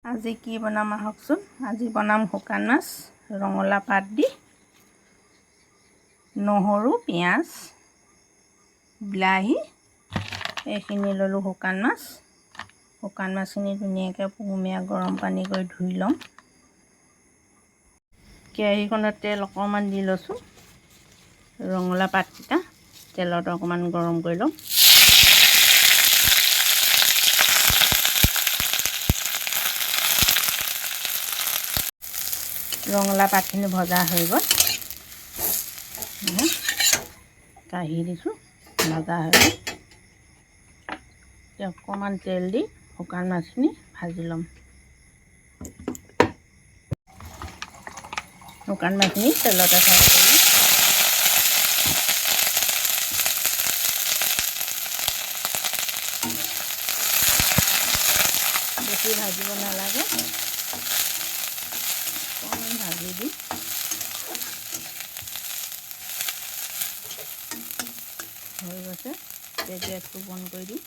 আজি কি বনাম আহকচোন। আজি বনাম শুকান মাছ ৰঙালাও পাত দি, নহৰু, পিঁয়াজ, বিলাহী এইখিনি ল'লোঁ। শুকান মাছ, শুকান মাছখিনি ধুনীয়াকৈ কুহুমীয়া গৰম পানী কৰি ধুই ল'ম। কেৰাহীখনত তেল অকণমান দি লৈছোঁ। ৰঙালাও পাতকেইটা তেলত অকণমান গৰম কৰি ল'ম। ৰঙালাও পাতখিনি ভজা হৈ গ'ল, কাঢ়ি দিছোঁ। ভজা হৈ গ'ল। এতিয়া অকণমান তেল দি শুকান মাছখিনি ভাজি ল'ম। শুকান মাছখিনি তেলতে ফ্ৰাই কৰিম। বেছি ভাজিব নালাগে, অকণমান ভাজি দিম। হৈ গৈছে। এতিয়া গেছটো বন্ধ কৰি দিম।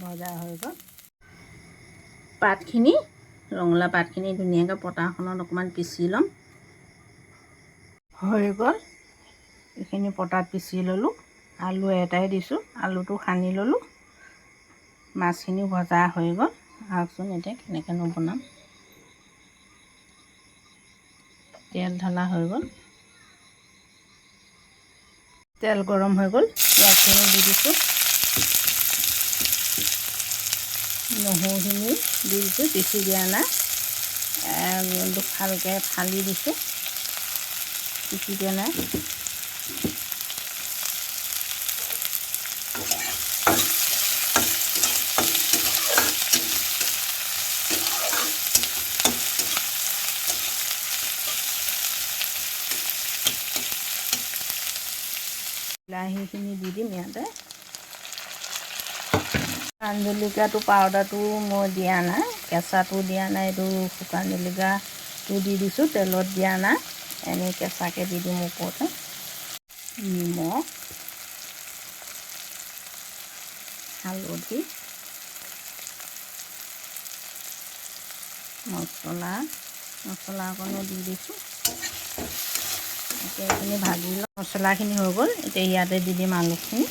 ভজা হৈ গ'ল। পাতখিনি, ৰঙালাও পাতখিনি ধুনীয়াকৈ পটাখনত অকণমান পিচি ল'ম। হৈ গ'ল। এইখিনি পটাত পিচি ল'লোঁ। আলু এটাই দিছোঁ, আলুটো সানি ল'লোঁ। মাছখিনিও ভজা হৈ গ'ল। আহকচোন, এতিয়া কেনেকৈনো বনাম। তেল ঢালা হৈ গ'ল। তেল গৰম হৈ গ'ল। পিঁয়াজখিনি দি দিছোঁ, নহৰুখিনি দি দিছোঁ। পিচি দিয়া নাই, ভালকৈ ফালি দিছোঁ, পিচি দিয়া নাই। বিলাহীখিনি দি দিম ইয়াতে। শুকান জলকীয়াটো পাউডাৰটো মই দিয়া নাই, কেঁচাটো দিয়া নাই। এইটো শুকান জলকীয়াটো দি দিছোঁ, তেলত দিয়া নাই, এনেই কেঁচাকৈ দি দিম ওপৰতে। নিমখ, হালধি, মছলা, মছলা অকণো দি দিছোঁ। এতিয়া এইখিনি ভাজি লওঁ। মছলাখিনি হৈ গ'ল। এতিয়া ইয়াতে দি দিম আলুখিনি।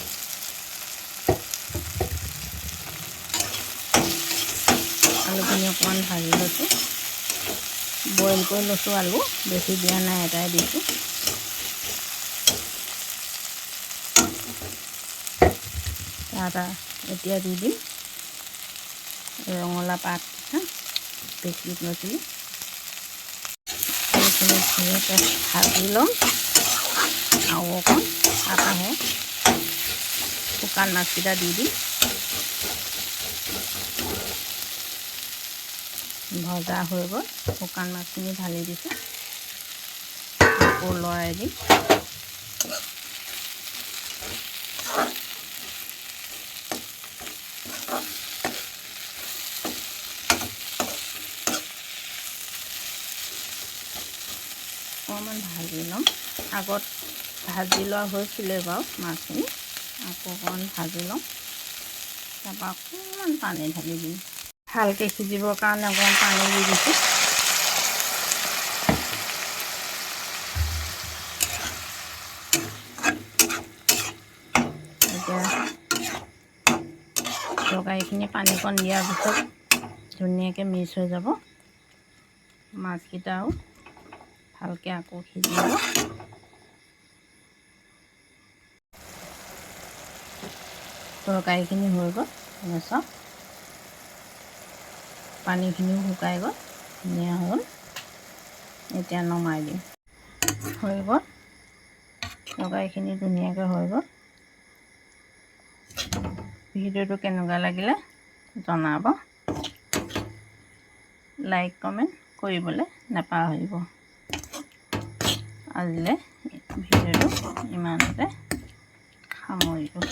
আলুখিনি অকণমান ভাজি লৈছোঁ। বইল কৰি লৈছোঁ আলু, বেছি দিয়া নাই, এটাই দিছোঁ। তাত এতিয়া দি দিম ৰঙালাও পাত পিচি লৈছিলোঁ। এইখিনি ধুনীয়াকৈ ভাজি ল'ম আৰু অকণ। তাৰপাহে শুকান মাছকেইটা দি দিম। ভজা হৈ গ'ল। শুকান মাছখিনি ঢালি দিছোঁ, আকৌ লৰাই দিম। অকণমান ভাজি ল'ম। আগত ভাজি লোৱা হৈছিলে বাৰু মাছখিনি, আকৌ অকণমান ভাজি ল'ম। তাৰপৰা অকণমান পানী ঢালি দিম। ভালকৈ সিজিবৰ কাৰণে অকণমান পানী দি দিছোঁ। এতিয়া তৰকাৰীখিনি পানীকণ দিয়াৰ পিছত ধুনীয়াকৈ মিক্স হৈ যাব। মাছকেইটাও ভালকৈ আকৌ সিজিব। তৰকাৰীখিনি হৈ গ'ল। চাওক, পানীখিনিও শুকাই গ'ল, ধুনীয়া হ'ল। এতিয়া নমাই দিম। হৈ গ'ল, তৰকাৰীখিনি ধুনীয়াকৈ হৈ গ'ল। ভিডিঅ'টো কেনেকুৱা লাগিলে জনাব। লাইক, কমেণ্ট কৰিবলৈ নাপাহৰিব। আজিলৈ ভিডিঅ'টো ইমানতে সামৰিলোঁ।